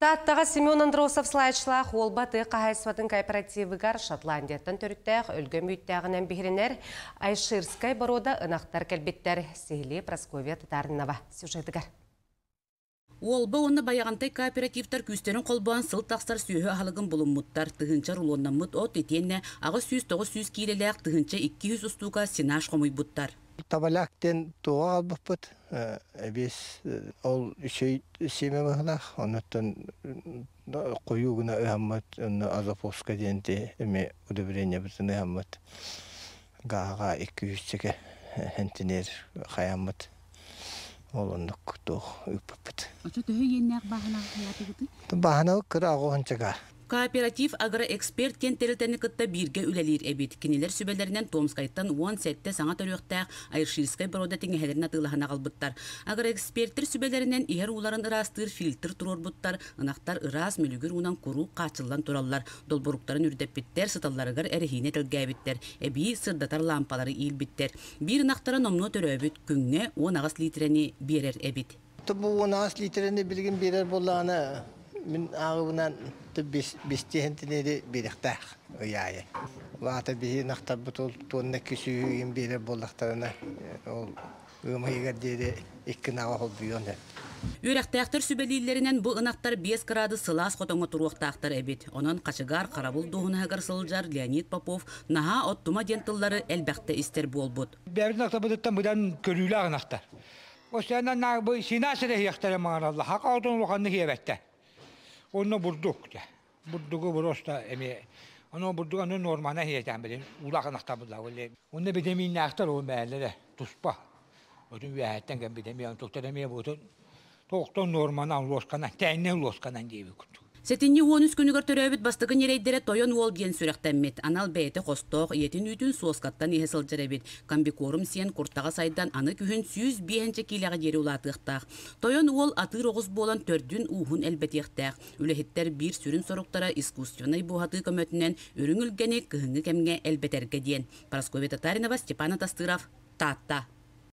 Тааттаҕа Семен Андросов салайааччылаах Уолба тыа хаһаайыстыбатын кооперативыгар Шотландияттан төрүттээх өлгөм үүттээҕинэн биһирэнэр Айширскай боруода ынахтар кэлбиттэр. Сиһилии Прасковья Татаринова сюжетыгар. Уолба уонна Байаҕантай кооперативтар күүстэрин холбоон сыл тахсар сүөһү аһылыгын булуммуттар. Тыһыынча рулоннаммыт от итиэннэ 800-900 киилэлээх 1200 устуука сенаж хомуйбуттар. Табаляк диэн туоҕа аҕалбыппыт эбиэс ол үчүгэй сиэмэ быһыылаах оннуттан хойуу гына ыһаммыт онно азофоска диэн эмиэ удобрениебытын ыһаммыт гааҕа 200-чэкэ сентинер хайаммыт ол оннук туох ыыппыппыт. Оччо төһө иэннээх бааһынаҕа хайаатыгытый? Бааһына кыра аҕыһынчага. Кооператив «Агроэксперт» диэн тэрилтэни кытта бииргэ үлэлиир эбит. Кинилэр сүбэлэринэн Томскайтан 17 саҥа төрүөхтээх Айрширскай боруода тиҥэһэлэрин атыылаһан аҕалбыттар. Агроэкспертэр сүбэлэринэн иһэр ууларын ыраастыыр фильтр туруорбуттар, ынахтар ыраас мүлүгүр уунан куруук хааччыллан тураллар, долборуктарын үрдэппиттэр, сыталларыгар эрэһиинэ тэлгээбиттэр, эбии сырдатар лаампалары иилбиттэр. Биир ынахтара номнуо төрөөбүт, күҥҥэ 18 лиитэрэни биэрэр эбит. Бу 18 лиитэрэни билигин биэрэр буоллаҕына, мин ааҕыбынан бистиэһинтинэри биэриэхтээх ый аайы. Ол аата биһи ынахтарбыт ол туонна 200 биэрэр буоллахтарына, ол ыам ыйыгар диэри икки ынаҕы холбуйуон сөп. Үөрэхтээхтэр сүбэлииллэринэн, бу ынахтар 5 кыраадыс сылаас хотоҥҥо туруохтаахтар эбит. Онон хачыгаар харабыл дуоһунаһыгар сылдьар Леонид Попов наһаа оттума диэн тыллары элбэхтэ истэр буолбут. Бэйэбит ынахтарбытыттан быдан көрүүлээх ынахтар. Осяна бу сина сирэһиэхтэрэ маҥаралла хака отун улаханнык иэбэттэ. Онно бурдук дьэ. Бурдугу просто эми ону бурдук аны нормана иһиэтään билин улахан ынахтарбыт Онно витаминнаахтар ол мээллэрэ туспа. Отун үөһэттэн кэм витамин туктар эмиэ бутун тоқтон норманан лосканан тээннэ лосканан диэбит курдук. Сэтинньи 13 күнүгэр төрөөбүт бастакы ньирэйдэрэ Тойон уол диэн сүрэхтэммит. Анал бэйэтэ хостоох, ийэтин үүтүн суоскаттан иһэ сылдьар эбит. Комбикорм сиэн куртаҕа сайдан аны күһүн 105 киилэҕэ диэри улаатыахтаах. Тойон уол атыыр оҕус буолан төрдүн ууһун элбэтиэхтээх. Үлэһиттэр биир сүрүн соруктара искусственнай буоһатыы көмөтүнэн үрүҥ илгэни кыһыҥҥы кэмҥэ элбэтэргэ диэн. Парасковья Татаринова, Степан Атастыров, Таатта.